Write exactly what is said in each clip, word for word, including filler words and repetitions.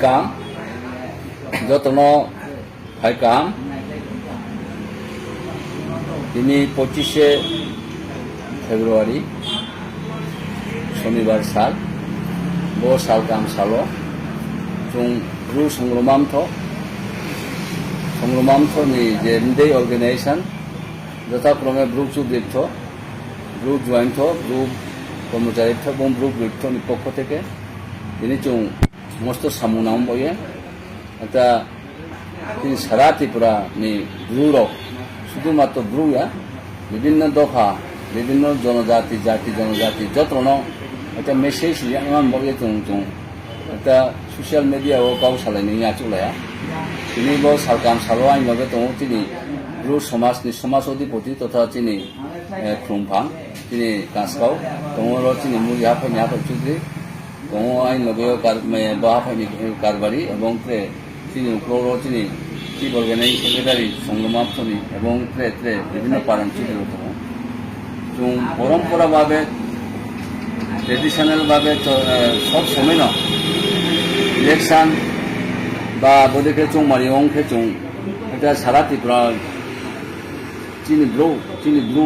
Kaham, joto no phai kaham. Tini পঁচিশে February, Sonibar sal, bo sal kaham sal wo chung Bru Songroma Mtho, Songroma Mtho ni je mdei organization, যথাক্রমে Bru Chudri Mtho, Bru Juai Mtho, Bru Kormochari Mtho, এবং Bru Broi Mtho ni পক্ষ থেকে tini chung সমস্ত samung nang bo ye একটা tini সারা Tripura ni Bru rao, শুধুমাত্র Bru ya, বিভিন্ন দফা, বিভিন্ন জনজাতি, জাতি, জনজাতি, joto no একটা message ri ya man bo ye chung chung একটা social media wo kau salai ni achouhlai ha. Tini bo sal kaham sal wo aini loge tong ou chini Bru সমাজ ni সমাজ অধিপতি তথা chini, eh, khlumphang, chini kaskau, tong ou ro chini Muriha Haphai ni Haphai Chudri, tong ou aini loge yo kar-, eh, bo Haphai ni, eh, Karbari, এবং tre chini uklau ro chini Chief Organizing Secretary Songroma Mtho ni, এবং tre tre বিভিন্ন পাড়ার Chudri rao tong ou. Chung পরম্পরা ভাবে, traditional ভাবে তো, eh, সব সময় no election ba bodei khe chungmari ong khe chung একটা সারা Tripura chini Bru, chini Bru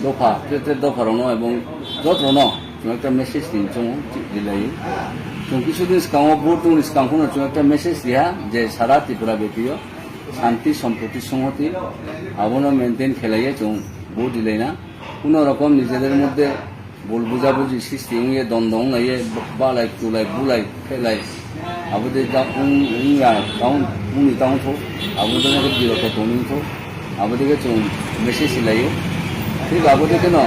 দফা, tre tre দফা rao no এবং joto no chung একটা message ri chung rilai ou. Chung কিছুদিন skang wo vote tong ni skang pho no chung একটা message ri ha je সারা Tripura ব্যাপী yo শান্তি, সম্প্রীতি, সংহতি, abo no maintain khelai ye chung vote rilai na. কোনো রকম নিজেদের মধ্যে ভুল বুঝাবুঝি সৃষ্টি ong ye, দ্বন্দ্ব onglai ye, balai, tulai, bulai, phehlai, abo dei ong ya, ong ni tang thou, abo dei no বিরত tong ni thou, abo dei khe chung message rilai ou. Thik abo dei khe no,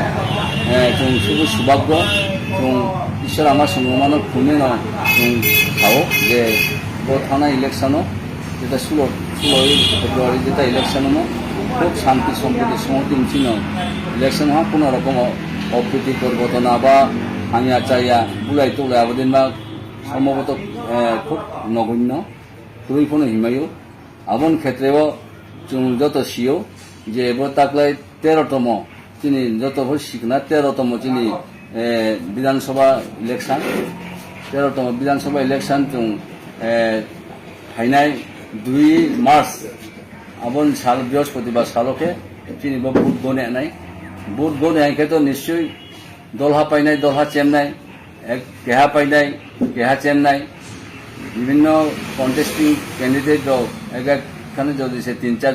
eh, chung শুভ সৌভাগ্য, chung Isor Ama Songroma no khlum ye no chung sa ou je bo thanai election wo যেটা ষোলো, ষোলোই February যেটা election wo খুব শান্তি সম্প্রীতি সংহতি bsing no election ha, কোনো রকম অপ্রীতি দুর্ঘটনা বা hamya chaya bulai tulai abo dei ma সম্ভবত, eh, খুব নগণ্য, kroi pho no himai ou. Abo ni ক্ষেত্রে wo chung joto si ou je bo taklai তেরোতম, chini joto pho si khna তেরোতম chini, eh, বিধানসভা election, তেরোতম বিধানসভা election chung, eh, phainai দুই March, abo ni sal বৃহস্পতিবার sal wo khe chini bo vote গণনা nai. Vote গণনা hing khe to নিশ্চয়ই দলহা painai, দলহা chemnai, এক, keha painai, keha chemnai, বিভিন্ন contesting candidate rao এক এক খানে যদি se তিন চার